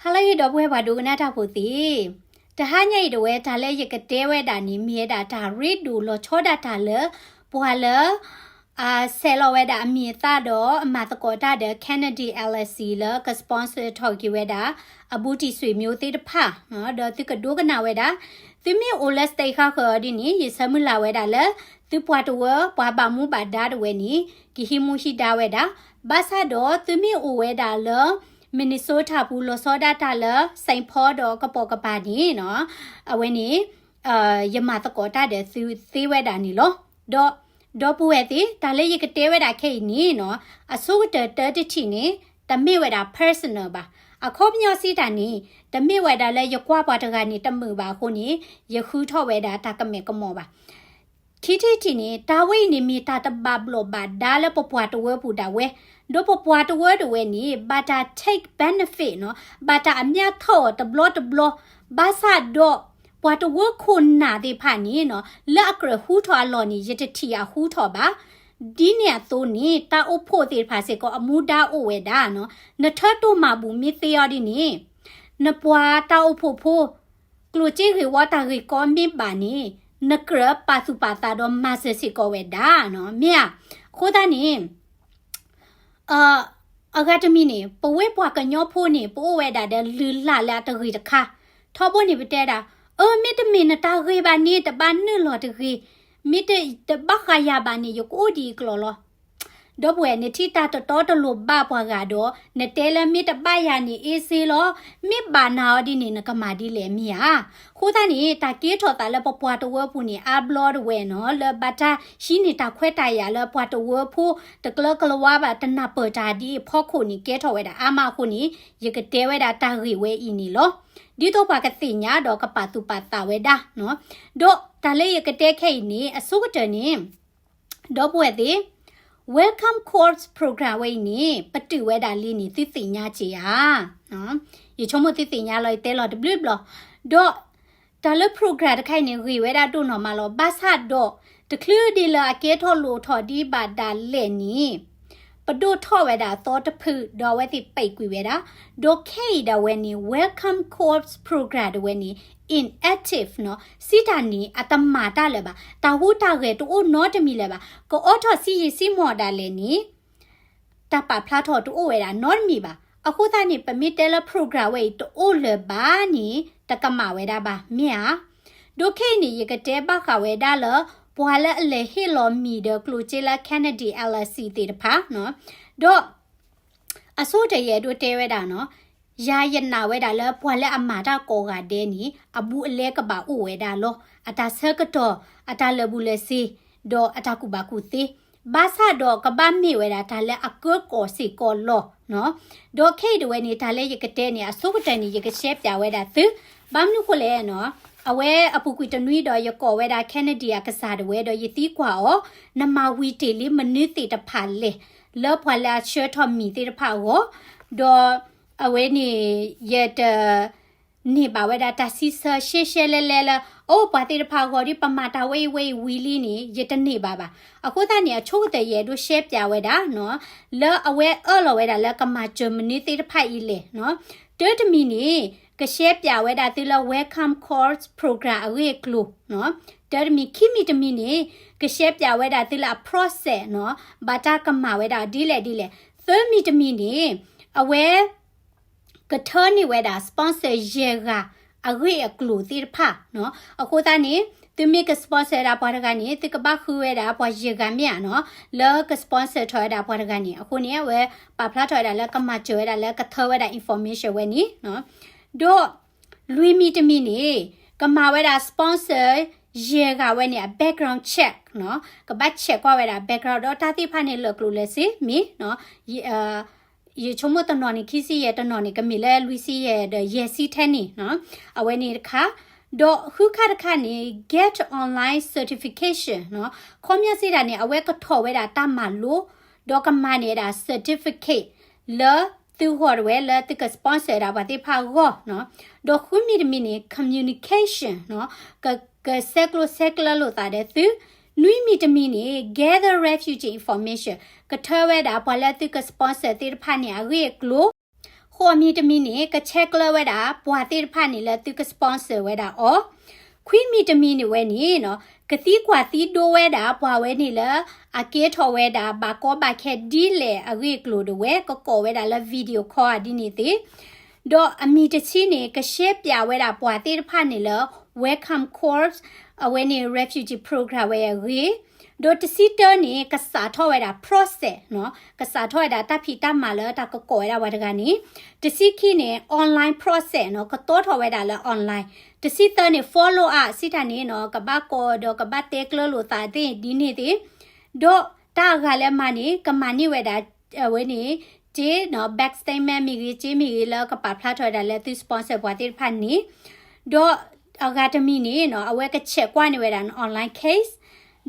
ဟါလၢအဂ့ၤ ဒီပုၢ်ဝဲၢ်ပှၤဒိကနၣ်တၢ်ဖိသ့ၣ်, တဟါညါအံၤဒၣ်ဝဲ တၢ်လၢယကတဲဝဲဒၣ်န့ၣ် မ့ၢ်ဝဲဒၣ်တၢ်ရ့ဒိၣ်လီၤဆီဒၣ်တၢ်လၢ ပှၤလၢ အဆဲးလီၤဝဲဒၣ်အမံၤအသၣ်ဒီး အမၤသကိးတၢ်ဒီး Kennedy LLC လၢက sponsor ထီၣ်က့ၤဝဲဒၣ် အဘူးတံၢ်ဆွေမျိုးသ့ၣ်တဖၣ်, ဒီးသုကဒိကနၣ်ဝဲဒၣ်, သုမ့ၢ်အိၣ်လၢ state ဃါဃၢၤအီၤဒ်န့ၣ် ယဆၢမုၢ်လၢ်ဝဲဒၣ်လၢ သုပှၤတဝၢ ပှၤဘၣ်မူဘၣ်ဒါတဝဲန့ၣ် ကဟံးမူဟံးဒါဝဲဒၣ်, ဘၣ်ဆၣ်ဒီးသုမ့ၢ်အိၣ်ဝဲဒၣ်လၢ Minnesota ပူၤလီၤဆီဒၣ်တၢ်လၢ Saint Paul ဒီးကပိာ်ကပၤန့ၣ်နီၤ, အဝဲန့ၣ် ယမၤသကိးတၢ်ဒီးသုသ့ဝဲဒၣ်န့ၣ်လီၤ. ဒီး ဒီပုၢ်ဝဲၢ်သ့ၣ် တၢ်လၢယကတဲဝဲဒၣ်ခဲအံၤန့ၣ်နီၤ, အဆိကတၢၢ်တၢတထံၣ်န့ၣ် တမ့ၢ်ဝဲဒၣ် personal ဘၣ်. အခီပညီစံးတၢ်န့ၣ် တမ့ၢ်ဝဲဒၣ်လၢယကွၢ်ပှၤတဂၤန့ၣ်တမုာ်ဘၣ်အဃိန့ၣ် ယဃုထီၣ်ဝဲဒၣ်တၢ်ကမဲာ်ကမီၤဘၣ်. ခံထံၣ်တထံၣ်န့ၣ် တၢ်ဝဲအံၤန့ၣ်မ့ၢ်တၢ်တဘၣ်ဘျီးဘၣ်ဒါလၢပပှၤတဝၢပူၤဒၣ်ဝဲ, ဒီးပပှၤတဝၢဒၣ်ဝဲန့ၣ် ဘၣ်တၢ် take benefit နီၤ, ဘၣ်တၢ်အမျၢ်ထီၣ်အီၤတဘျီတဘျီ, ဘၣ်ဆၣ်ဒီး ပှၤတဝၢခိၣ်နၢ်သ့ၣ်တဖၣ်န့ၣ်နီၤ လၢအကြၢးဟူထီၣ်အလီၢ်န့ၣ် ယတထံၣ်အဟူထီၣ်ဘၣ်. ဒ်န့ၣ်အသိးန့ၣ် တၢ်အိၣ်ဖှိၣ်သ့ၣ်တဖၣ်စ့ၢ်ကီးအမူဒါအိၣ်ဝဲဒၣ်နီၤ, နထၢတိၢ်မၤဘူၣ်မ့ၢ်သ့အီၤဒ်န့ၣ် နပှၤတၢ်အိၣ်ဖှိၣ်ဖိ ကျိၣ်စ့ဂ့ၢ်ဝီတၢ်ဂ့ၢ်ကီမ့ၢ်ဘၣ်န့ၣ် နကြၢးပာ်သူၣ်ပာ်သးဒီးမၤစၢၤစ့ၢ်ကီးဝဲဒၣ်နီၤ, မ့ၢ်ဧါ. အဃိသတးန့ၣ် အဂၤတမံၤန့ၣ် ပဝဲပှၤကညီဖိန့ၣ် ပအိၣ်ဝဲဒၣ်ဒီးလုၢ်လၢ်လၢအတဂ့ၤတခါ, ထီဘိန့ၣ်ပတဲဒၣ်, အၢ မ့တမ့ၢ်နတၢ်ဂ့ၤဘၣ်န့ၣ် တဘၣ်နုာ်လီၤတဂ့ၤ, မ့ၢ်တဘၣ်ဃးယၤဘၣ်န့ၣ် ယကအိၣ်ဒ်အံၤအကျိၤလီၤ. ဒီပုၢ်ဝဲၢ် နထံၣ်တၢ်တတီတလိၤဘၣ်ပှၤဂၤဒီး နတဲလၢမ့ၢ်တဘၣ်ယၤန့ၣ် အ့စ့လီၤ, မ့ၢ်ဘၣ်နၤအီၤဒ်န့ၣ် နကမၤဒ်လဲၣ်မ့ၢ်ဧါ. အဃိသတးန့ၣ် တၢ်ကဲထီၣ်သးလၢပပှၤတဝၢပူၤန့ၣ် အါဘျီတဝဲနီၤ လၢဘၣ်တၢ်ဟံးန့ၢ်တၢ်ခွဲးတၢ်ယာ်လၢပှၤတဝၢဖိ တကျၢကလဝါဘၣ် တနၢ်ပၢၢ်တၢ်ဒ်အံၤအဖီခိၣ်န့ၣ် ကဲထီၣ်ဝဲဒၣ်အါမးအဃိန့ၣ် ယကတဲဝဲဒၣ်တၢ်ဂ့ၢ်ဝဲအံၤန့ၣ်လီၤ. ဒ်သိးပှၤကသ့ၣ်ညါဒီးကပာ်သူၣ်ပာ်သးဝဲဒၣ်နီၤ. ဒီးတၢ်လၢယကတဲခဲအံၤန့ၣ် အဆိကတၢၢ်န့ၣ် ဒီပုၢ်ဝဲၢ်သ့ၣ် Welcome Course Program ဝဲအံၤန့ၣ် ပတုာ်ဝဲဒၣ်လံန့ၣ် သုသ့ၣ်ညါက့ၤဧါ. ယဆိကမိၣ်သုသ့ၣ်ညါလီၤ ယတဲလီၤတဘျုးဘျီ. ဒီးတၢ်လၢ program တခါအံၤန့ၣ် ဂ့ၤဝဲဒၣ်ဒိၣ်နီၢ်မးလီၤ. ဘၣ်ဆၣ်ဒီး တချုးဒ်လၢအကဲထီၣ်လိၣ်ထီၣ်ဒံးဘၣ်ဒၣ်လဲာ်န့ၣ် ပဒိၣ်ထီၣ်ဝဲဒၣ်အသီတဖု ဒီးအဝဲသ့ၣ်ပဲာ်ကွံာ်ဝဲဒၣ်. ဒီးခဲအံၤဒၣ်ဝဲန့ၣ် Welcome Course Program ဒၣ်ဝဲန့ၣ် inactive နီၤ, စံးတၢ်န့ၣ် အတမၤတၢ်လၢၤဘၣ်, တၢ်ဟူးတၢ်ဂဲၤတအိၣ်နီတမံၤလၢၤဘၣ်, ကအိးထီၣ်ဆံးယံာ်ဆံးမီၢ်ဒၣ်လဲာ်န့ၣ် တၢ်ပာ်ဖျါထီၣ်တအိၣ်ဝဲဒၣ်နီတမံၤဘၣ်. အဃိသတးန့ၣ် ပမ့ၢ်တဲလၢ program ဝဲအံၤတအိၣ်လၢၤဘၣ်န့ၣ် တကမၣ်ဝဲဒၣ်ဘၣ် မ့ၢ်ဧါ. ဒီးခဲအံၤန့ၣ် ယကတဲဘၣ်ဃးဝဲဒၣ်လၢ ပှၤလၢအလဲၤဟ့ၣ်လီၤမံၤဒီးကျိၣ်စ့လၢ Kennedy LLC သ့ၣ်တဖၣ်နီၤ, ဒီး အဆိကတၢၢ်ယအဲၣ်ဒိးတဲဝဲဒၣ်နီၤ, ယၤယနာ်ဝဲဒၣ်လၢပှၤလၢအမၤတၢ်ကိးဂၤဒဲးန့ၣ် အဘူးအလဲကဘၣ်အိၣ်ဝဲဒၣ်လီၤ. အတၢ်ဆၢကတီၢ်, အတၢ်လၢာ်ဘူၣ်လၢာ်စ့, ဒီးအတၢ်ကူၣ်ဘၣ်ကူၣ်သ့, ဘၣ်ဆၣ်ဒီးကဘၣ်မ့ၢ်ဝဲဒၣ်တၢ်လၢအကၢကီၢ်စ့ၢ်ကီးလီၤနီၤ. ဒီးခဲအံၤဒၣ်ဝဲန့ၣ် တၢ်လၢယကတဲန့ၣ် အဆိကတၢၢ်န့ၣ် ယကရှဲပၠးဝဲဒၣ်သု, ဘၣ်မနုၤဃိလဲၣ်နီၤ, အဝဲအပူၤကွံာ်တနွံဒီးယကိးဝဲဒၣ် Kennedy အကစၢ်ဒၣ်ဝဲဒီးယသံကွၢ်အီၤ, နမၤဝံၤတ့ၢ်လံမနုၤသ့ၣ်တဖၣ်လဲၣ်, လၢပှၤလၢအဆှၢထီၣ်မံၤသ့ၣ်တဖၣ်အဂီၢ်, ဒီးအဝဲန့ၣ် ယတ န့ၢ်ဘၣ်ဝဲဒၣ်တၢ်စံးဆၢရှဲရှဲလဲလဲလၢ အိၣ်ပှၤသ့ၣ်တဖၣ်အဂီၢ်ဒီး ပမၤတၢ်ဝဲအံၤဝဲအံၤဝံၤလံန့ၣ် ယတန့ၢ်ဘၣ်ဘၣ်. အဃိသတးန့ၣ် အဆိကတၢၢ်ယအဲၣ်ဒိးရှဲပၠးဝဲဒၣ်နီၤ, လၢအဝဲအၢၣ်လီၤဝဲဒၣ်လၢကမၤစၢၤမနုၤသ့ၣ်တဖၣ်အံၤလဲၣ်နီၤ. တၢတမံၤန့ၣ် ကရှဲပၠးဝဲဒၣ်သုလၢ Welcome Course Program အဂ့ၢ်အကျိၤနီၤ. တၢတမံၤ ခံမံၤတမံၤန့ၣ် ကရှဲပၠးဝဲဒၣ်သုလၢအ process နီၤ, ဘၣ်တၢ်ကမၤဝဲဒၣ်ဒ်လဲၣ်ဒ်လဲၣ်. သၢမံၤတမံၤန့ၣ် အဝဲ ကထၢန့ၢ်ဝဲဒၣ် sponsor ယဲၢ်ဂၤအဂ့ၢ်အကျိၤသ့ၣ်တဖၣ်နီၤ. အဃိသတးန့ၣ် သုမ့ၢ်က sponsor ဒၣ်ပှၤတဂၤန့ၣ် သုကဘၣ်ဃုဝဲဒၣ်ပှၤယဲၢ်ဂၤမ့ၢ်ဧါနီၤ, လၢက sponsor ထီၣ်ဝဲဒၣ်ပှၤတဂၤန့ၣ် အဃိန့ၣ် အဝဲပာ်ဖျါထီၣ်ဝဲဒၣ်လၢကမၤစၢၤဝဲဒၣ်လၢကထၢဝဲဒၣ် information ဝဲန့ၣ်နီၤ. ဒီး လွံၢ်မံၤတမံၤန့ၣ် ကမၤဝဲဒၣ် sponsor ယဲၢ်ဂၤဝဲန့ၣ် အ background check နီၤ, ကဘၣ် check ကွၢ်ဝဲဒၣ် background ဒီးတၢ်သ့ၣ်တဖၣ်န့ၣ် လၢာ်ကျိၤလၢာ်စ့မ့ၢ်နီၤ, ယဆိကမိၣ်တနီၤန့ၣ် ခံဆံယဲၢ်, တနီၤန့ၣ် ကမ့ၢ်လၢလွံၢ်ဆံယဲၢ်ဒီးယဲၢ်ဆံထဲန့ၣ်နီၤ, အဝဲန့ၣ်တခါ, ဒီးဃုခါတခါန့ၣ် get online certification နီၤ, ခီပညီစံးဒၣ်န့ၣ် အဝဲကထီၣ်ဝဲဒၣ်တၢ်မၤလိ, ဒီးကမၤန့ၢ်ဝဲဒၣ် certificate လၢသုဂီၢ်တဝဲ လၢသုက sponsor ဒၣ်ပှၤသ့ၣ်တဖၣ်အဂီၢ်နီၤ, ဒီးဃုမံၤတမံၤန့ၣ် communication နီၤ, က ကဆဲးကျိးဆဲးကျၢလိာ်သးဒီးသု, နွံမံၤတမံၤန့ၣ် gather refugee information ကထၢဝဲဒၣ်ပှၤလၢသုက sponsor သ့ၣ်တဖၣ်န့ၣ် အဂ့ၢ်အကျိၤ, ဃိ ဃိးမံၤတမံၤန့ၣ် ကဆဲးကျၢဝဲဒၣ် ပှၤသ့ၣ်တဖၣ်န့ၣ်လၢသုက sponsor ဝဲဒၣ်အီၤ. ခွံမံၤတမံၤန့ၣ်ဝဲန့ၣ်နီၤ ကသံကွၢ်သံဒိဝဲဒၣ် ပှၤဝဲန့ၣ်လၢ အကဲထီၣ်ဝဲဒၣ် ဘၣ်ကီဘၣ်ခဲဒ်လဲၣ်အဂ့ၢ်အကျိၤဒၣ်ဝဲ ကကိးဝဲဒၣ်လၢ video call ဒ်န့ၣ်သ့ ဒီးအမံၤတဆံန့ၣ် ကရှဲပၠးဝဲဒၣ်ပှၤသ့ၣ်တဖၣ်န့ၣ်လၢ Welcome Corps အဝဲန့ၣ် refugee program ဝဲအဂ့ၢ်, ဒီးတဆံတၢန့ၣ် ကစးထီၣ်ဝဲဒၣ် process နီၤ, ကစးထီၣ်ဝဲဒၣ်တၢ်ဖံးတၢ်မၤလၢတၢ်ကကိးဝဲဒၣ် ပှၤတဂၤန့ၣ်, တဆံခံန့ၣ် online process နီၤ, ကတီထီၣ်ဝဲဒၣ်လၢ online, တဆံသၢန့ၣ် follow up စံးတၢ်န့ၣ်နီၤ, ကဘၣ်ကိးဒီးကဘၣ်တဲကျၢလိာ်သးသ့ၣ်ဒ်န့ၣ်သ့ၣ်, ဒီးတၢ်အဂၤလၢမၤန့ၣ် ကမၤန့ၢ်ဝဲဒၣ် အဝဲန့ၣ် က့နီၤ, bank statement မ့ၢ်ဂ့ၤ က့မ့ၢ်ဂ့ၤလၢကပာ်ဖျါထီၣ်ဝဲဒၣ်လၢသု sponsor ပှၤသ့ၣ်တဖၣ်န့ၣ်, ဒီးအဂၤတမံၤန့ၣ်နီၤ, အဝဲကဆဲးကွၢ်န့ၢ်ဝဲဒၣ် online case,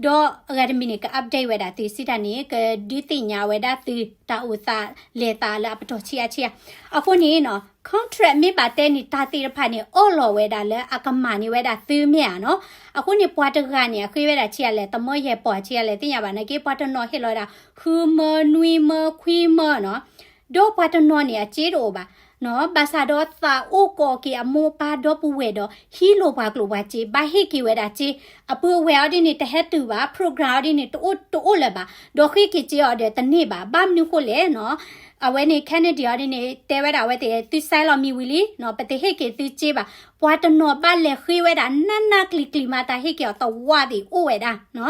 ဒီးအဂၤတမံၤန့ၣ် က update ဝဲဒၣ်သုစံးတၢ်န့ၣ် ကဒုးသ့ၣ်ညါဝဲဒၣ်သုတၢ်အိၣ်သးလဲၤသးလၢအပတီၢ်ဆံးအါဆံးအါ, အဃိန့ၣ်နီၤ contract မ့ၢ်ဘၣ်တဲန့ၣ် တၢ်သ့ၣ်တဖၣ်န့ၣ် အၢၣ်လီၤဝဲဒၣ်လၢအကမၤန့ၢ်ဝဲဒၣ်သုမ့ၢ်ဧါနီၤ, အဃိန့ၣ် ပှၤတဂၤန့ၣ် အဃ့ဝဲဒၣ်ဆံးအါလဲၣ်, တမၢယဲၢ်ပီၢ်ဆံးအါလဲၣ် သ့ၣ်ညါဘၣ်နာ်က့, ပှၤတနီၤဟ့ၣ်လီၤဝဲဒၣ် ဃုမၢ နွံမၢ ခွံမၢနီၤ, ဒီးပှၤတနီၤန့ၣ် အစ့တအိၣ်ဘၣ် ဘၣ်ဆၣ်ဒီးသးအိၣ်ကိးက့ၤအမိၢ်အပၢ်ဒီပုၢ်ဝဲၢ်ဒီး ဟံးလိာ်ပှၤကျိာ်ပှၤစ့, ဘၣ်ဟ့ၣ်က့ၤဝဲဒၣ်စ့, အပုၢ်အဝဲၢ်အီၤဒ်န့ၣ် တဟဲတုၤဘၣ်, program အီၤဒ်န့ၣ် တအိၣ်တအိၣ်လၢၤဘၣ်, ဒီးဃ့က့ၤစ့အီၤဒီးတန့ၢ်ဘၣ်, ဘၣ်မနုၤဃိလဲၣ်နီၤ, အဝဲန့ၣ် Kennedy အီၤဒ်န့ၣ် တဲဝဲဒၣ်အဝဲသ့ၣ် သု sign လီၤမံၤဝံၤလံနီၤ, ပတဟ့ၣ်က့ၤသုစ့ဘၣ်, ပှၤတနီၤဘၣ်လဲၤဃ့ဝဲဒၣ် နးနးကျံၤကျံၤမး တၢ်ဟ့ၣ်က့ၤအီၤသဝးသ့ၣ်အိၣ်ဝဲဒၣ်နီၤ,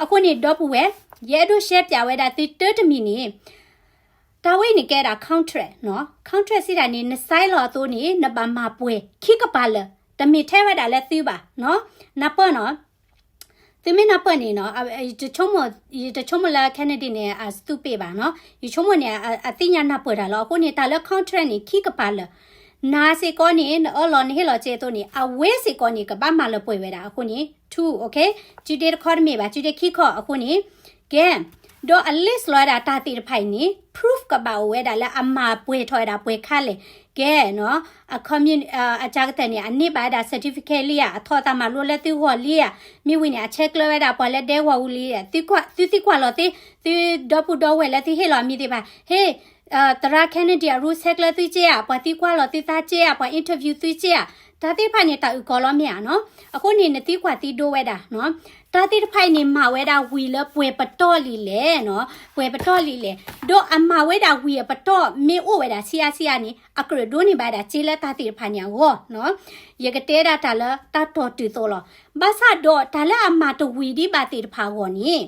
အဃိန့ၣ် ဒီပုၢ်ဝဲၢ်, ယအဲၣ်ဒိးရှဲပၠးဝဲဒၣ်သုတၢတမံၤန့ၣ် တၢ်ဝဲအံၤန့ၣ်ကဲဒၣ် contract နီၤ, contract စံးတၢ်န့ၣ် န sign လီၤအသိးန့ၣ် နဘၣ်မၤပှဲၤခံကပၤလၢာ်, တမ့ၢ်ထဲဝဲဒၣ်လၢသုဘၣ်နီၤ, နၢ်ပၢၢ်နီၤ, သုမ့ၢ်နၢ်ပၢၢ်န့ၣ်နီၤ, ယတဆိကမိၣ်လၢ Kennedy န့ၣ် အ stupid ဘၣ်နီၤ, ယဆိကမိၣ်န့ၣ် အသ့ၣ်ညါနၢ်ပၢၢ်တၢ်လီၤ, အဃိန့ၣ် တၢ်လၢ contract န့ၣ် ခံကပၤလၢာ်, နၤစ့ၢ်ကီးန့ၣ် နအၢၣ်လီၤနဟ့ၣ်လီၤစ့အသိးန့ၣ် အဝဲစ့ၢ်ကီးန့ၣ် ကဘၣ်မၤလၢပှဲၤဝဲဒၣ်, အဃိန့ၣ် two, okay, စုဒ့တခီတမ့ၢ်ဘၣ်, စုဒ့ခံခီ အဃိန့ၣ် ကဲ, ဒီးအ list လီၤဝဲဒၣ်တၢ်သ့ၣ်တဖၣ်အံၤန့ၣ် proof ကဘၣ်အိၣ်ဝဲဒၣ်လၢအမၤပှဲၤထီၣ်ဝဲဒၣ်ပှဲၤခါလဲၣ်, ကဲနီၤ, အ commu, အစှၤကတၢၢ်န့ၣ် အန့ၢ်ဘၣ်ဝဲဒၣ် certificate လံဧါ, အထီၣ်သးမၤလိလၢသုဂီၢ်လံဧါ, မ့ၢ်ဝံၤန့ၣ် အဆဲးကျၢဝဲဒၣ်ပှၤလၢဒဲကဝီၤပူၤလံဧါ, သုသံကွၢ်လီၤသ့, သုဒီပုၢ်ဒီဝဲၢ်လၢသုဟ့ၣ်လီၤအမံၤသ့ၣ်တဖၣ်, ဟ့ၣ် သရၣ် Kennedy အရူ ဆဲးကျၢသုစ့ဧါ, ပှၤသံကွၢ်လီၤသုသးစ့ဧါ, ပှၤ interview သုစ့ဧါ, တၢ်သ့ၣ်တဖၣ်န့ၣ် တၢ်အုၣ်ကီၤလီၤမ့ၢ်ဧါနီၤ, အဃိန့ၣ် နသံကွၢ်သံဒိဝဲဒၣ်နီၤ, တၢ်သ့ၣ်တဖၣ်အံၤန့ၣ် မၤဝဲဒၣ်ဝံၤလၢပှဲၤပတီၢ်လံလဲၣ်နီၤ, ပှဲၤပတီၢ်လံလဲၣ်, ဒီးအမၤဝဲဒၣ်ဝံၤအပတီၢ်မ့ၢ်အိၣ်ဝဲဒၣ်ဆံးအါဆံးအါန့ၣ် အကြၢးဒိးန့ၢ်ဘၣ်ဝဲဒၣ်စ့လၢတၢ်သ့ၣ်တဖၣ်န့ၣ်အဂီၢ်နီၤ, ယကတဲဒၣ်တၢ်လၢတၢ်တီၢ်တုၤသိးလီၤ, ဘၣ်ဆၣ်ဒီးတၢ်လၢအမၤတဝံၤဒံးဘၣ်သ့ၣ်တဖၣ်အဂီၢ်န့ၣ်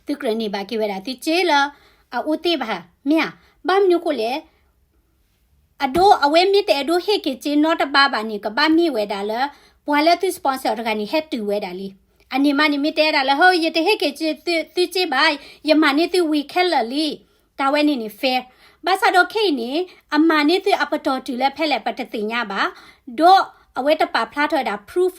သုကြၢးန့ၢ်ဘၣ်က့ၤဝဲဒၣ်သုစ့လၢအအိၣ်တ့ၢ်ဘၣ်, မ့ၢ်ဧါ, ဘၣ်မနုၤဃိလဲၣ်, အဒိ အဝဲမ့ၢ်တအဲၣ်ဒိးဟ့ၣ်က့ၤစ့နီတဘါဘၣ်န့ၣ် ကဘၣ်မ့ၢ်ဝဲဒၣ်လၢ ပှၤလၢသု sponsor တဂၤန့ၣ် ဟဲတုၤဝဲဒၣ်လံ, အန့ၣ်မးန့ၣ် မ့ၢ်တဲဒၣ်လၢ ဟၢ ယတဟ့ၣ်က့ၤသုစ့ဘၣ်, ယမၤန့ၢ်သုဝံၤခဲလၢာ်လံ, တၢ်ဝဲန့ၣ်န့ၣ် fair, ဘၣ်ဆၣ်ဒီးခဲအံၤန့ၣ် အမၤန့ၢ်သုအပတီၢ်တုၤလၢဖဲလဲၣ်ပတသ့ၣ်ညါဘၣ်, ဒီးအဝဲတပာ်ဖျါထီၣ်ဝဲဒၣ် proof,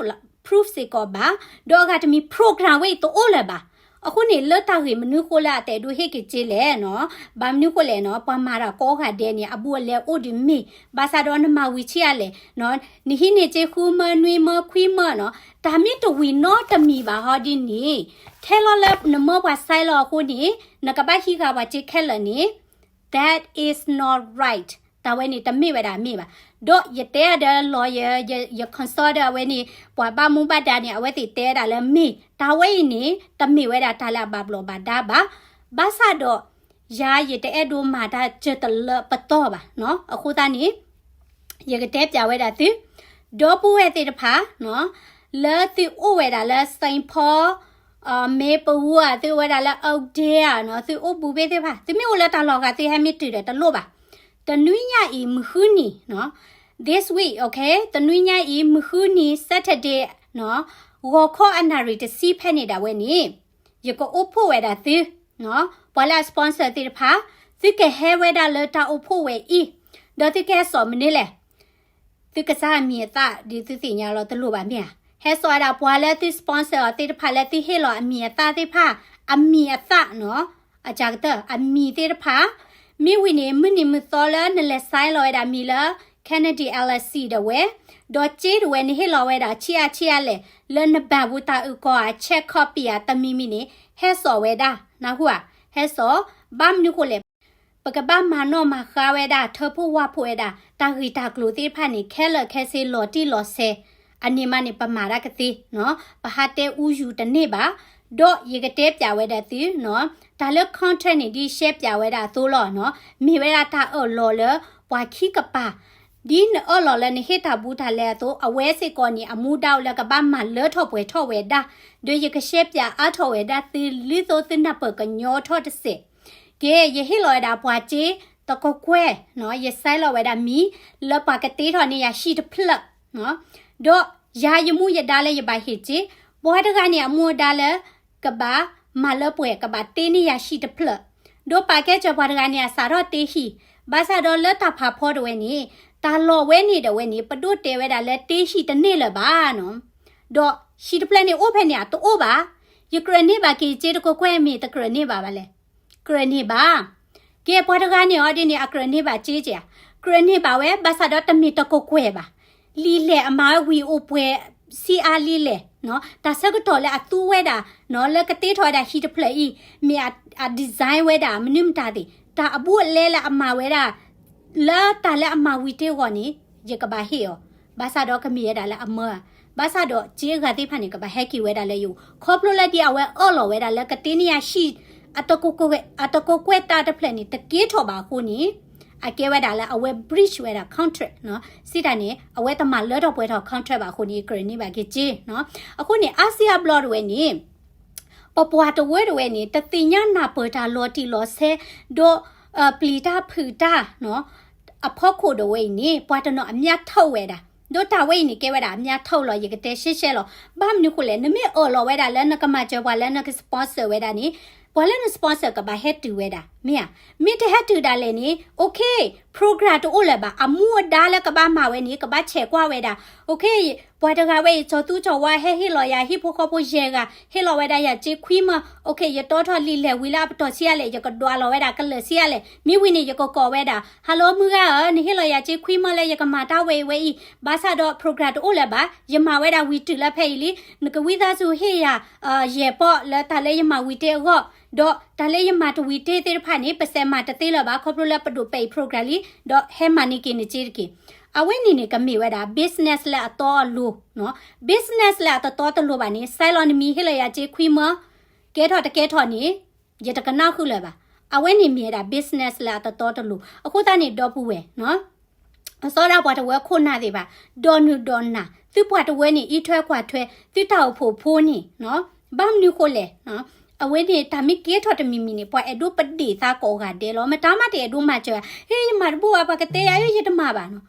proof စ့ၢ်ကီးဘၣ်, ဒီးအဂၤတမံၤ program ဝဲအံၤတအိၣ်လၢၤဘၣ်, အဃိန့ၣ် လၢတၢ်ဂ့ၢ်မနုၤဃိလၢအတအဲၣ်ဒိးဟ့ၣ်က့ၤစ့လဲၣ်နီၤ, ဘၣ်မနုၤဃိလဲၣ်နီၤ, ပှၤမၤတၢ်ကိးဂၤဒဲးန့ၣ် အဘူးအလဲအိၣ်ဒံးမ့ၢ်, ဘၣ်ဆၣ်ဒီးနမၤဝံၤဆံးအါလဲၣ်နီၤ, နဟံးန့ၢ်စ့ဃုမၢ နွံမၢ ခွံမၢနီၤ, တၢ်မ့ၢ်တဝံၤနီတမံၤဘၣ်ဟီဒ်န့ၣ်, ထဲလီၤလၢနမၢပှၤစဲလီၤအဃိန့ၣ် နကဘၣ်ဟံးဃာ်ပှၤစ့ခဲလၢာ်န့ၣ် That is not right. တၢ်ဝဲန့ၣ် တမ့ၢ်ဝဲဒၣ်မ့ၢ်ဘၣ်. ဒီးယတဲဒီးလီၤယၤ ယ consult ဒီးအဝဲန့ၣ် ပှၤဘၣ်မူဘၣ်ဒါန့ၣ် အဝဲသ့ၣ်တဲဒၣ်လၢမ့ၢ်, တၢ်ဝဲအံၤန့ၣ် တမ့ၢ်ဝဲဒၣ်တၢ်လၢအဘၣ်ဘျီးဘၣ်ဒါဘၣ်. ဘၣ်ဆၣ်ဒီး ယၤယတအဲၣ်ဒိးမၤတၢ်စၢၤတလၢပတီၢ်ဘၣ်. အဃိသတးန့ၣ် ယကတဲပျးဝဲဒၣ်သု ဒီပုၢ်ဝဲၢ်သ့ၣ်တဖၣ် လၢသုအိၣ်ဝဲဒၣ်လၢ Saint Paul, Maplewood သုအိၣ်ဝဲဒၣ်လၢ Oakdale နီၤ, သုအိၣ်ဘူးဘ့ၣ်သ့ၣ်တဖၣ်, သုမ့ၢ်အိၣ်လၢတၢ်လီၢ်ဂၤ သုဟဲမ့ၢ်တုၤဒီးတလိၣ်ဘၣ်. တနွံညါအံၤ မုၢ်ဃုနံၤ, this week, okay, တနွံညါအံၤ မုၢ်ဃုနံၤ Saturday နီၤ, ဂီၤခီအနၣ်ရံၣ်တဆံဖဲန့ၣ်ဒၣ်ဝဲန့ၣ် ယကအိၣ်ဖှိၣ်ဝဲဒၣ်သု ပှၤလၢအ sponsor သ့ၣ်တဖၣ်, သုကဟဲဝဲဒၣ်လၢတၢ်အိၣ်ဖှိၣ်ဝဲအံၤ, ဒီးသုကဟဲစိာ်မနုၤလဲၣ်. သုကစၢ်အမံၤအသၣ် ဒ်သုသ့ၣ်ညါလီၤတလိၣ်ဘၣ်မ့ၢ်ဧါ. ဟဲစိာ်ဝဲဒၣ်ပှၤလၢသု sponsor အီၤသ့ၣ်တဖၣ်လၢသုဟ့ၣ်လီၤအမံၤအသၣ်သ့ၣ်တဖၣ်, အမံၤအသၣ်နီၤ, အစှၤကတၢၢ် အမံၤသ့ၣ်တဖၣ်, မ့ၢ်ဝံၤန့ၣ် မုၢ်နံၤမုၢ်သီလၢနလဲၤ sign လီၤဝဲဒၣ်မံၤလၢ Kennedy LLC ဒၣ်ဝဲ, ဒီးစ့ဒၣ်ဝဲန့ၣ် ဟ့ၣ်လီၤဝဲဒၣ်ဆံးအါဆံးအါလဲၣ်, လၢနဘၣ်ပူၤတၢ်အုၣ်ကီၤဧါ check copy ဧါ တမံၤမံၤန့ၣ် ဟဲစိာ်ဝဲဒၣ်, နၢ်ဟူဧါ, ဟဲစိာ်, ဘၣ်မနုၤဃိလဲၣ် ပကဘၣ်မၤနီၣ်မၤဃါဝဲဒၣ် ထၢဖှိၣ်ဝၣ်ဖှိၣ်ဝဲဒၣ် တၢ်ဂ့ၢ်တၢ်ကျိၤသ့ၣ်တဖၣ်န့ၣ် ခဲလၢာ်ခဲဆ့ လီၤတံၢ်လီၤဆဲး, အန့ၣ်မးန့ၣ် ပမၤတၢ်ကသ့နီၤ, ပဟးတဲအူယူၤတန့ၢ်ဘၣ်. ဒီးယကတဲပၠးဝဲဒၣ်သုနီၤ, တၢ်လၢ contract န့ၣ် ဒ်ရှဲပၠးဝဲဒၣ်အသိးလီၤနီၤ, မ့ၢ်ဝဲဒၣ်တၢ်အၢၣ်လီၤလၢပှၤခံကပၤ ဒ်နအၢၣ်လီၤလၢနဟ့ၣ်တၢ်ဘူးတၢ်လဲအသိး, အဝဲစ့ၢ်ကီးန့ၣ် အမူဒါအိၣ်လၢကဘၣ်မၤလၢထီၣ်ပှဲၤထီၣ်ဝဲဒၣ်, ဒီးယကရှဲပၠးအါထီၣ်ဝဲဒၣ်သု လၢသိးသုနၢ်ပၢၢ်ကညီထီၣ်တစဲး. က့, ယဟ့ၣ်လီၤဝဲဒၣ်ပှၤစ့တကကွဲၢ်, ယဆဲးလီၤဝဲဒၣ်မံၤ လၢပှၤကတ့ထီၣ်န့ၢ်ယၤဟံၣ်တဖျၢၣ်, ဒီးယၤယမူယဒါလၢယဘၣ်ဟ့ၣ်စ့, ပှၤတဂၤန့ၣ် အမူအဒါလၢ ကဘၣ်မၤလၢပှဲၤ ကဘၣ်တ့န့ၢ်ယၤဟံၣ်တဖျၢၣ်, ဒီးပာ်ကဲစၢၤပှၤတဂၤန့ၣ် အစးထီၣ်တ့ဟံၣ်, ဘၣ်ဆၣ်ဒီးလၢတၢ်ဖးဖီတဝဲန့ၣ်, တၢ်လီၢ်ဝဲန့ၣ်ဒီးဝဲန့ၣ် ပဒိၣ်တဲဝဲဒၣ်လၢတ့ဟံၣ်တန့ၢ်လၢၤဘၣ်နီၤ, ဒီးဟံၣ်တဖျၢၣ်န့ၣ်အိၣ်ဖဲန့ၣ် အတအိၣ်ဘၣ်, ယကြၢးန့ၢ်ဘၣ်က့ၤစ့တကကွဲၢ် မ့ၢ်တကြၢးန့ၢ်ဘၣ်ဘၣ်လဲၣ်, ကြၢးန့ၢ်ဘၣ်. က့, ပှၤတဂၤန့ၣ်အီၤဒ်န့ၣ် အကြၢးန့ၢ်ဘၣ်စ့ဧါ, ကြၢးန့ၢ်ဘၣ်ဝဲ ဘၣ်ဆၣ်ဒီးတမ့ၢ်တကကွဲၢ်ဘၣ်, လံာ်လဲၢ်အမၤဝဲဝံၤအိၣ်ပှဲၤဆံးအါလံလဲၣ်, တၢ်ဆၢကတီၢ်လၢအသူဝဲဒၣ်, လၢကတ့ထီၣ်ဝဲဒၣ်ဟံၣ်တဖျၢၣ်အံၤ, မ့ၢ်အ design ဝဲဒၣ်မနုၤမတၤသ့ၣ်, တၢ်အဘူးအလဲလၢအမၤဝဲဒၣ် လၢတၢ်လၢအမၤဝံၤတ့အဂီၢ်န့ၣ် ယကဘၣ်ဟ့ၣ်အီၤ, ဘၣ်ဆၣ်ဒီးကမ့ၢ်ဝဲဒၣ်လၢအမၢဧါ, ဘၣ်ဆၣ်ဒီးစ့အဂၤသ့ၣ်တဖၣ်န့ၣ် ကဘၣ်ဟဲက့ၤဝဲဒၣ်လၢယအိၣ်, ခီဖျိလၢဒ်အဝဲအၢၣ်လီၤဝဲဒၣ်လၢကတ့န့ၢ်ယၤဟံၣ် အတကကွဲၢ်တၢ်တဖျၢၣ်န့ၣ် တက့ၤထီၣ်ဘၣ်အဃိန့ၣ်, အကဲဝဲဒၣ်လၢအဝဲ breach ဝဲဒၣ် contract နီၤ, စံးတၢ်န့ၣ် အဝဲတမၤလၢထီၣ်ပှဲၤထီၣ် contract ဘၣ်အဃိန့ၣ် ကြၢးန့ၢ်ဘၣ်က့ၤစ့နီၤ. အဃိန့ၣ် အါစုအါဘျီတဝဲန့ၣ် ပပှၤတဝၢတဝဲန့ၣ် တသ့ၣ်ညါနၢ်ပၢၢ်တၢ်လီၤတံၢ်လီၤဆဲး, ဒီး ပျံၤတၢ်ဖုးတၢ်နီၤ, အဖီခိၣ်တဝဲအံၤန့ၣ် ပှၤတနီၤအမြတ်ထုတ်ဝဲဒၣ်, ဒီးတၢ်ဝဲအံၤန့ၣ် ကဲဝဲဒၣ်အမြတ်ထုတ်လီၤ, ယကတဲရှဲရှဲလီၤ. ဘၣ်မနုၤဃိလဲၣ်, နမ့ၢ်အၢၣ်လီၤဝဲဒၣ်လၢနကမၤစၢၤပှၤလၢနက sponsor ဝဲဒၣ်န့ၣ်, ပှၤလၢန sponsor ကဘၣ်ဟဲတုၤဝဲဒၣ်, မ့ၢ်ဧါ. မ့ၢ်တဟဲတုၤဒၣ်လဲာ်န့ၣ် OK, program တအိၣ်လၢၤဘၣ်, အမူအဒါလၢကဘၣ်မၤဝဲန့ၣ် ကဘၣ်ဆဲးကွၢ်ဝဲဒၣ်, OK, ပှၤတဂၤဝဲအံၤ ကၠီၤသူကၠီၤဝါဟဲဟ့ၣ်လီၤယၤ ဟံၣ်ဖိဃီဖိယဲၢ်ဂၤ ဟ့ၣ်လီၤဝဲဒၣ်ယၤစ့ခွံမၢ, OK, ယတီထီၣ်လံာ်လဲၢ်ဝံၤလၢအပတီၢ်ဆံးအါလဲၣ်, ယကဒွးလီၤဝဲဒၣ်ကလၢာ်ဆံးအါလဲၣ်, မ့ၢ်ဝံၤန့ၣ် ယကကိးဝဲဒၣ် hello မုၢ်ဂၤဧၢ, နဟ့ၣ်လီၤယၤစ့ခွံမၢလၢယကမၤတၢ်ဝဲအံၤဝဲအံၤ, ဘၣ်ဆၣ်ဒီး program တအိၣ်လၢၤဘၣ်, ယမၤဝဲဒၣ်ဝံၤတုၤလၢဖဲအံၤလံ, နကဝံသးစူၤဟ့ၣ်ယၤ ယဲၢ်ပီၢ်လၢတၢ်လၢယမၤဝံၤတ့အဂီၢ်, ဒီးတၢ်လၢယမၤတဝံၤတ့သ့ၣ်တဖၣ်န့ၣ် ပစဲးမၤတသ့လၢၤဘၣ်, ခီဖျိလၢပဒိၣ်ပဲာ်အံၤ program လံ, ဒီးဟဲမၤန့ၢ်က့ၤနစ့တက့ၢ်. အဝဲန့ၣ်န့ၣ် ကမ့ၢ်ဝဲဒၣ် business လၢအတီအလိၤ, business လၢအတတီတလိၤဘၣ်န့ၣ် ဆဲးလီၤနမံၤ ဟ့ၣ်လီၤယၤစ့ခွံမၢ, ကဲထီၣ်တကဲထီၣ်န့ၣ် ယတကနၣ်ဃုာ်လၢၤဘၣ်. အဝဲန့ၣ်မ့ၢ်ဝဲဒၣ် business လၢအတတီတလိၤ. အဃိသတးန့ၣ် ဒီပုၢ်ဝဲၢ် အစီဒၣ်ပှၤတဝၢခိၣ်နၢ်သ့ၣ်တဖၣ်, ဒီးနုာ်ဒီးနၢ်, သုပှၤတဝၢန့ၣ် အံးထွဲကွၢ်ထွဲ သုတၢ်အိၣ်ဖှိၣ်ဖိန့ၣ်, ဘၣ်မနုၤဃိလဲၣ်, အဝဲန့ၣ် တၢ်မ့ၢ်ကဲထီၣ်တမံၤမံၤန့ၣ် ပှၤအဲၣ်ဒိးပဒ့ၣ်သးကိးဂၤဒဲးလီၤ. မတၤမးတအဲၣ်ဒိးမၤစၢၤ, ဟ့ၣ် ယမၤတဘူၣ်ဘၣ် ပှၤကတဲယၤ အၢ ယတမၤဘၣ်နီၤ.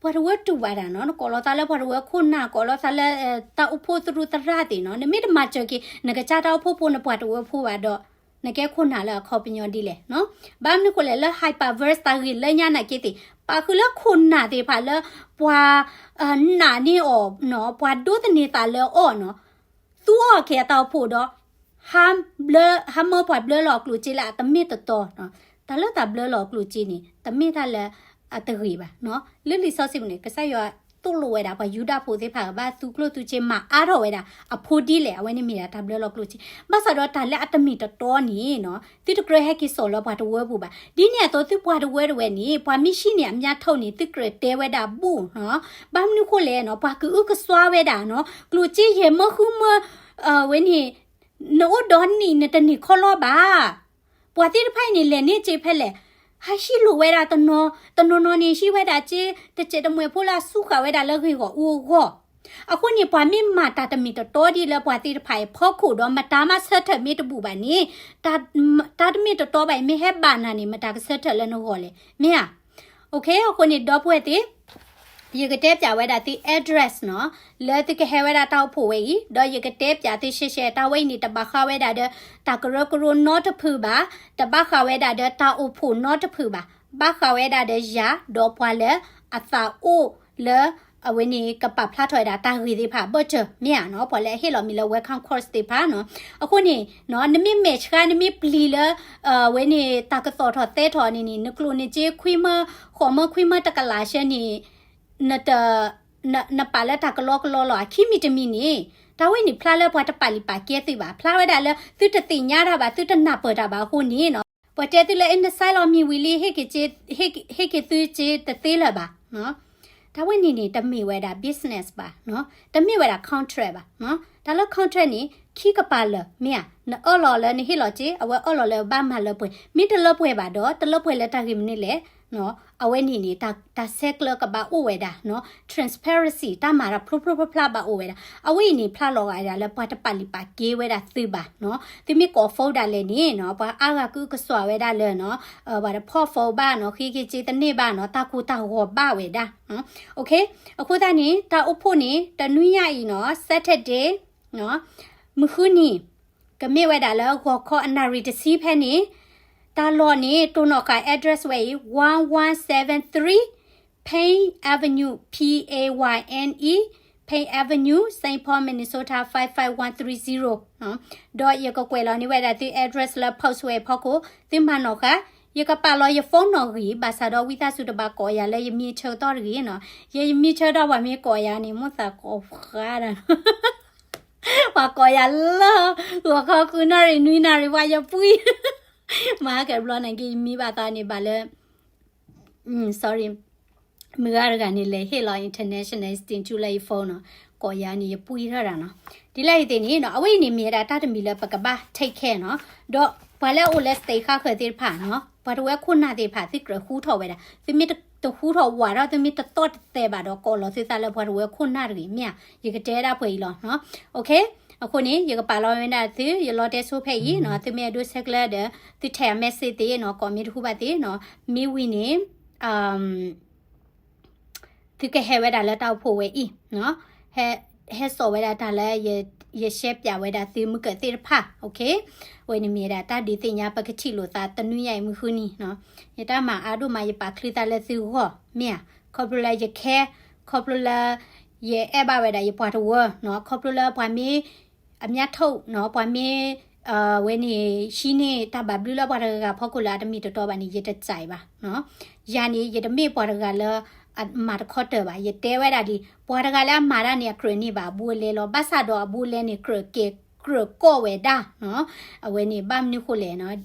ပှၤတဝၢတူၢ်ဘၣ်တၢ်နီၤ, နကိးလီၤသးလၢပှၤတဝၢခိၣ်နၢ်, ကိးလီၤသးလၢ တၢ်အိၣ်ဖှိၣ်သရူးသရၣ်သ့ၣ်နီၤ, နမ့ၢ်တမၤစၢၤက့ၤ နကစၢ်တၢ်အိၣ်ဖှိၣ်ဖိ နပှၤတဝၢဖိဘၣ်ဒီး နကဲခိၣ်နၢ်လၢအခီပညီဒ်လဲၣ်နီၤ. ဘၣ်မနုၤဃိလဲၣ် လၢ Hyperverse တၢ်ဂ့ၢ်လၢညါနာ်က့သ့ၣ် ပာ်ဃုာ်လၢခိၣ်နၢ်သ့ၣ်တဖၣ်လၢ ပှၤ နာ်န့ၢ်အီၤနီၤ, ပှၤဒိသန့ၤသးလၢအီၤနီၤ, သူအီၣ်က့ၤအတၢ်အိၣ်ဖှိၣ်ဒီး ဟါဘျၢ ဟါမၢပှၤဘျၢလီၤအကျိၣ်စ့လၢအတမ့ၢ်တတီနီၤ. တၢ်လၢတၢ်ဘျၢလီၤအကျိၣ်စ့န့ၣ် တမ့ၢ်တၢ်လၢအတဂ့ၤဘၣ်နီၤ. လၢလံာ်စီဆှံပူၤန့ၣ် ကစၢ်ယွၤသိၣ်လိဝဲဒၣ် ပှၤယူဒၤဖိသ့ၣ်တဖၣ်ကဘၣ်သူကျိၣ်သူစ့ မၤအါထီၣ်ဝဲဒၣ်အဖိဒ်လဲၣ်, အဝဲန့ၣ်မ့ၢ်ဒၣ်တၢ်ဘျၢလီၤကျိၣ်စ့. ဘၣ်ဆၣ်ဒီးတၢ်လၢအတမ့ၢ်တတီန့ၣ်နီၤ, သုတကြၢးဟဲက့ၤစိာ်လၢပှၤတဝၢပူၤဘၣ်. ဒ်န့ၣ်အသိး သုပှၤတဝၢတဝဲန့ၣ် ပှၤမ့ၢ်ဟံးန့ၢ်အမြတ်ထုတ်န့ၣ် သုကြၢးတဲဝဲဒၣ်ဘူးနီၤ. ဘၣ်မနုၤဃိလဲၣ်နီၤ, ပှၤကအုကစွါဝဲဒၣ်နီၤ, ကျိၣ်စ့ယဲၢ်မၢဃုမၢ ဝဲန့ၣ် နအိၣ်ဒီနံၣ်နတန့ၢ်ခီလီၤဘၣ်. ပှၤသ့ၣ်တဖၣ်အံၤန့ၣ် လဲၤန့ၢ်စ့ဖဲလဲၣ်, ဟးဟံးလိာ်ဝဲဒၣ်တနီၤ, တနီၤနီၤန့ၣ် ဟံးဝဲဒၣ်စ့ တစဲးတမှဲၤဖိလၢအစူဃာ်ဝဲဒၣ်လၢဂ့ၢ်ဂီၢ်အူအဂီၢ်. အဃိန့ၣ် ပှၤမ့ၢ်မၤတၢ်တမ့ၢ်တတီဒ်လၢပှၤသ့ၣ်တဖၣ်အံၤ ဖီခိၣ်ဒီးမတၤမးဆၢထၢၣ်မ့ၢ်တဘူးဘၣ်န့ၣ်, တၢ် တၢ်တမ့ၢ်တတီဘၣ်အံၤ မ့ၢ်ဟဲဘၣ်နၤန့ၣ် မတၤကဆၢထၢၣ်လၢနဂီၢ်လဲၣ်, မ့ၢ်ဧါ. အဃိန့ၣ် ဒီပုၢ်ဝဲၢ်သ့ၣ် ယကတဲပၠးဝဲဒၣ်သု address နီၤ, လၢသုကဟဲဝဲဒၣ်တၢ်အိၣ်ဖှိၣ်ဝဲအံၤ, ဒီးယကတဲပၠးသုရှဲရှဲ တၢ်ဝဲအံၤန့ၣ် တဘၣ်ဃးဝဲဒၣ်ဒီး တၢ်ကရၢကရိနီတဖုဘၣ်, တဘၣ်ဃးဝဲဒၣ်ဒီးတၢ်အိၣ်ဖှိၣ်နီတဖုဘၣ်, ဘၣ်ဃးဝဲဒၣ်ဒီးယၤ ဒီးပှၤလၢအသးအိၣ်လၢ အဝဲန့ၣ် ကပာ်ဖျါထီၣ်ဝဲဒၣ်တၢ်ဂ့ၢ်သ့ၣ်တဖၣ်အဘၢၣ်စၢၤ မ့ၢ်ဧါနီၤ, ပှၤလၢအဟ့ၣ်လီၤမံၤလၢ welcome course သ့ၣ်တဖၣ်နီၤ. အဃိန့ၣ် နမ့ၢ်မဲာ်ဆှး နမ့ၢ်ပျံၤလၢ အဝဲန့ၣ် တၢ်ကသီၣ်ထီၣ်သဲထီၣ်န့ၣ်န့ၣ် နကျိၣ်နစ့ခွံမၢ ဃိးမၢခွံမၢတကလးရှဲန့ၣ် နတ နပာ်လၢတၢ်ကလီကလီလီၤ. အခံမံၤတမံၤန့ၣ် တၢ်ဝဲန့ၣ်ဖျါလၢပှၤတပာ်လုၢ်ပာ်ကဲသုဘၣ်, ဖျါဝဲဒၣ်လၢသုတသ့ၣ်ညါတၢ်ဘၣ် သုတနၢ်ပၢၢ်တၢ်ဘၣ်အဃိန့ၣ်နီၤ ပှၤတဲသုလၢ အ့ နဆဲးလီၤမံၤဝံၤလံ ဟ့ၣ်က့ၤသုစ့တသ့လၢၤဘၣ်. တၢ်ဝဲန့ၣ်န့ၣ် တမ့ၢ်ဝဲဒၣ် business ဘၣ်, တမ့ၢ်ဝဲဒၣ် contract ဘၣ်. တၢ်လၢ contract န့ၣ် ခံကပၤလၢာ် မ့ၢ်ဧါ, နအၢၣ်လီၤလၢနဟ့ၣ်လီၤစ့, အဝဲအၢၣ်လီၤလၢဘၣ်မၤလၢပှဲၤ, မ့ၢ်တလၢပှဲၤဘၣ်ဒီး တလၢပှဲၤလၢတၢ်ဂ့ၢ်မနုၤလဲၣ်. အဝဲန့ၣ်န့ၣ် တၢ်ဆဲးကျၢကဘၣ်အိၣ်ဝဲဒၣ် transparency တၢ်မၤတၢ်ဖျိဖျိဖျါဖျါဘၣ်အိၣ်ဝဲဒၣ်. အဝဲအံၤန့ၣ် ဖျါလီၤဂာ်ဒၣ်လၢပှၤတပာ်လုၢ်ပာ်ကဲဝဲဒၣ်သုဘၣ်. သုမ့ၢ်ကိး phone ဒၣ်လဲာ်န့ၣ်နီၤ ပှၤအါဂၤကုကစွးဝဲဒၣ်လၢနီၤ ပှၤတဖီၣ် phone ဘၣ်နီၤ ဃ့က့ၤစ့တန့ၢ်ဘၣ်နီၤ တၢ်ကိၢ်တၢ်ဂီၤဘၣ်ဝဲဒၣ်. အဃိသတးန့ၣ် တၢ်အိၣ်ဖှိၣ်န့ၣ် တနွံညါအံၤနီၤ Saturday မုၢ်ဃုနံၤ ကမ့ၢ်ဝဲဒၣ်လၢဂီၤခီအနၣ်ရံၣ်တဆံဖဲန့ၣ် တၢ်လီၢ်န့ၣ် တိၢ်နီၣ်ဃာ် address ဝဲအံၤ one one seven three Pine Avenue, P A Y N E, Pine Avenue, Saint Paul, Minnesota five five one three zero. ဒီးယကကွဲးလီၤန့ၢ်ဝဲဒၣ်သု address လၢ post ဝဲအဖီခိၣ် သုမၤနီၣ်ဃာ်, ယကပာ်လီၤယ phone နီၣ်ဂံၢ် ဘၣ်ဆၣ်ဒီးဝံသးစူၤတဘၣ်ကိးယၤလၢယမံၤဆၢကတီၢ်တဂ့ၤနီၤ. ယမံၤဆၢကတီၢ်ပှၤမ့ၢ်ကိးယၤန့ၣ် မိၣ်သးကိးဃါဒီး ပှၤကိးယၤလၢ ဂီၤခီဃုနၣ်ရံၣ်နွံနၣ်ရံၣ် ပှၤယပှံၢ် မၤကဲဘျီန့ၣ်က့ ယမံၤဘၣ်သးန့ၣ်ဘၣ်လၢ sorry မုၢ်ဂၤတဂၤန့ၣ် လဲၤဟ့ၣ်လီၤ international sting ဆူလၢယ phone နီၤ, ကိးယၤန့ၣ် ယပှံၢ်ထီၣ်တၢ်နီၤ. ဒ်လဲၣ်အံၤသ့ၣ်န့ၣ်နီၤ အဝဲအံၤန့ၣ်မ့ၢ်ဝဲဒၣ်တၢ်တမံၤလၢပကဘၣ် take care နီၤ. ဒီးပှၤလၢအအိၣ်လၢ state ဃါဃၢၤသ့ၣ်တဖၣ်နီၤ ပှၤတဝၢခိၣ်နၢ်သ့ၣ်တဖၣ် သုကြၢးဃူထီၣ်ဝဲဒၣ်, သုမ့ၢ်တဃူထီၣ်ဝးထီၣ် သုမ့ၢ်တသီၣ်တသဲဘၣ်ဒီး ကိးလီၤသုသးလၢပှၤတဝၢခိၣ်နၢ်တဂ့ၤ မ့ၢ်ဧါ, ယကတဲဒၣ်ပှဲၤအံၤလီၤနီၤ. Okay, အဃိန့ၣ် ယကပာ်လီၤဝဲဒၣ်သု ယလီတဲဆိဖဲအံၤနီၤ, သုမ့ၢ်အဲၣ်ဒိးဆဲးကျၢဒီး သုထဲး message သ့နီၤ, ကိးမ့ၢ်တဟူဘၣ်သ့နီၤ, မ့ၢ်ဝံၤန့ၣ် သုကဟဲဝဲဒၣ်လၢတၢ်အိၣ်ဖှိၣ်ဝဲအံၤ, ဟဲစိာ်ဝဲဒၣ်တၢ်လၢ ယရှဲပၠးဝဲဒၣ်သုမုၢ်ကၢၢ်သ့ၣ်တဖၣ်, okay, ဝဲန့ၣ်မ့ၢ်ဝဲဒၣ်တၢ်ဒုးသ့ၣ်ညါပကထံၣ်လိာ်သးတနွံညါအံၤမုၢ်ဃုနံၤ, ယတၢ်မၤအါဒိၣ်မး ယပာ်ချုးသးလၢသုဂီၢ်, မ့ၢ်ဧါ, ခီဖျိလၢယ care, ခီဖျိလၢ ယအဲၣ်ဘၣ်ဝဲဒၣ်ယပှၤတဝၢနီၤ, ခီဖျိလၢပှၤမ့ၢ် အမြတ်ထုတ်နီၤ, ပှၤမ့ၢ် ဝဲန့ၣ် ဟံးန့ၢ်တၢ်ဘၣ်ဘျုးလၢပှၤတဂၤဂၤဖီခိၣ်လၢအတမ့ၢ်တတီဘၣ်န့ၣ် ယတကြိုက်ဘၣ်နီၤ. ယၤန့ၣ် ယတမ့ၢ်ပှၤတဂၤလၢ အမၤတခီတၢၤဘၣ်. ယတဲဝဲဒၣ်ဒ် ပှၤတဂၤလၢအမၤတၢ်န့ၣ် အကြၢးန့ၢ်ဘၣ်အဘူးအလဲလီၤ. ဘၣ်ဆၣ်ဒီးအဘူးအလဲန့ၣ် ကြၢးကဲ ကြၢးကိးဝဲဒၣ်နီၤ. အဝဲန့ၣ် ဘၣ်မနုၤဃိလဲၣ်နီၤ,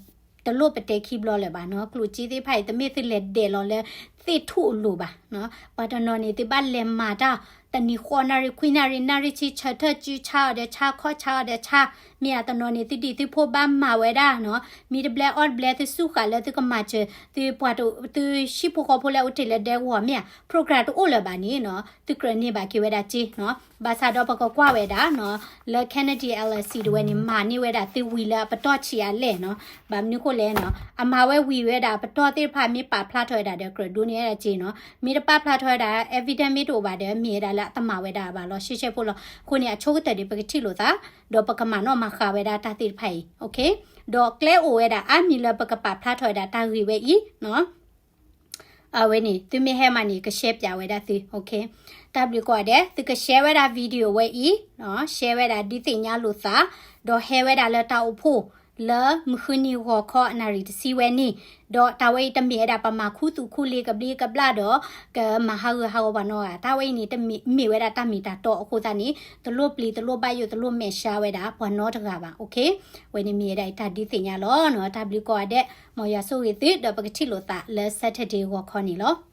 တလိၣ်ပတဲခံဘျီလၢၤဘၣ်နီၤ. ကျိၣ်စ့သ့ၣ်တဖၣ်အံၤ တမ့ၢ်သုလဲၤဒဲးလီၤလၢသ့ၣ်ထူၣ်အလိၤဘၣ်နီၤ. ပှၤတနီၤန့ၣ် သုဘၣ်လဲၤမၤတၢ် တနံၤဃိးနၣ်ရံၣ် ခွံနၣ်ရံၣ် နၣ်ရံၣ်ဆံ ဆၢထၢၣ်စုဆါအီၤဒီးဆါ ခီၣ်ဆါအီၤဒီးဆါ, မ့ၢ်ဧါ, တနီၤန့ၣ် သုဒံၣ်သုဖိဘၣ်မၤဝဲဒၣ်နီၤ. မံတဘျဲအီၣ်တဘျဲ သုစူၢ်ဃာ်လၢသုကမၤစၢၤ သုပှၤတ သုဟံၣ်ဖိဃီဖိလၢအအိၣ်တ့ၢ်လၢဒဲကဝီၤ မ့ၢ်ဧါ, program တအိၣ်လၢၤဘၣ်န့ၣ်နီၤ, သုကြၢးန့ၢ်ဘၣ်က့ၤဝဲဒၣ်စ့နီၤ. ဘၣ်ဆၣ်ဒီးပကကွၢ်ဝဲဒၣ်နီၤ, လၢ Kennedy LLC တဝဲန့ၣ် မၤန့ၢ်ဝဲဒၣ်သုဝံၤလၢအပတီၢ်ဆံးအါလဲၣ်နီၤ. ဘၣ်မနုၤဃိလဲၣ်နီၤ, အမၤဝဲဝံၤဝဲဒၣ်အပတီၢ်သ့ၣ်တဖၣ် မ့ၢ်ပာ်ဖျါထီၣ်ဝဲဒၣ်ဒီး ကြၢးဒိးန့ၢ်ဝဲဒၣ်စ့နီၤ. မ့ၢ်တပာ်ဖျါထီၣ်ဝဲဒၣ် evidence မ့ၢ်တအိၣ်ဘၣ်ဒီး မ့ၢ်ဝဲဒၣ်လၢအတမၤဝဲဒၣ်ဘၣ်လီၤ ရှဲရှဲဖိလီၤ. အဃိန့ၣ် အဆိကတၢၢ်ဒီး ပကထံၣ်လိာ်သး ဒီးပကမၤနီၣ်မၤဃါဝဲဒၣ်တၢ်သ့ၣ်တဖၣ်အံၤ, okay. ဒီးကျဲအိၣ်ဝဲဒၣ်အါမံၤလၢပကပာ်ဖျါထီၣ်ဝဲဒၣ်တၢ်ဂ့ၢ်ဝဲအံၤနီၤ. အဝဲန့ၣ် သုမ့ၢ်ဟဲမၤန့ၣ် ကshareပၠးဝဲဒၣ်သု, okay. တၢ်ဘျုးကိးဂၤဒဲး သုကshareဝဲဒၣ် video ဝဲအံၤနီၤ, shareဝဲဒၣ်ဒုးသ့ၣ်ညါလိာ်သး, ဒီးဟဲဝဲဒၣ်လၢတၢ်အိၣ်ဖှိၣ် လၢမုၢ်ဃုနံၤဂီၤခီအနၣ်ရံၣ်တဆံဝဲန့ၣ်, ဒီးတၢ်ဝဲအံၤတမ့ၢ်ဝဲဒၣ်ပမၤခူသူၣ်ခူလ့ကဘျံးကဘျၣ်ဒီး ကမၤဟးဂူာ်ဟးဂီၤပှၤနီတဂၤ, တၢ်ဝဲအံၤန့ၣ် တမ့ၢ် မ့ၢ်ဝဲဒၣ်တၢ်မ့ၢ်တၢ်တီအဃိသတးန့ၣ် တလိၣ်ပျံၤတလိၣ်ဘၣ်ယိၣ် တလိၣ်မဲာ်ဆှးဝဲဒၣ် ပှၤနီတဂၤဘၣ်, okay. ဝဲန့ၣ်မ့ၢ်ဝဲဒၣ်အတၢ်ဒုးသ့ၣ်ညါလီၤနီၤ. တၢ်ဘျုးကိးဂၤဒဲး မ်ယွၤဆိၣ်ဂ့ၤသု ဒီးပကထံၣ်လိာ်သးလၢ Saturday ဂီၤခီန့ၣ်လီၤ.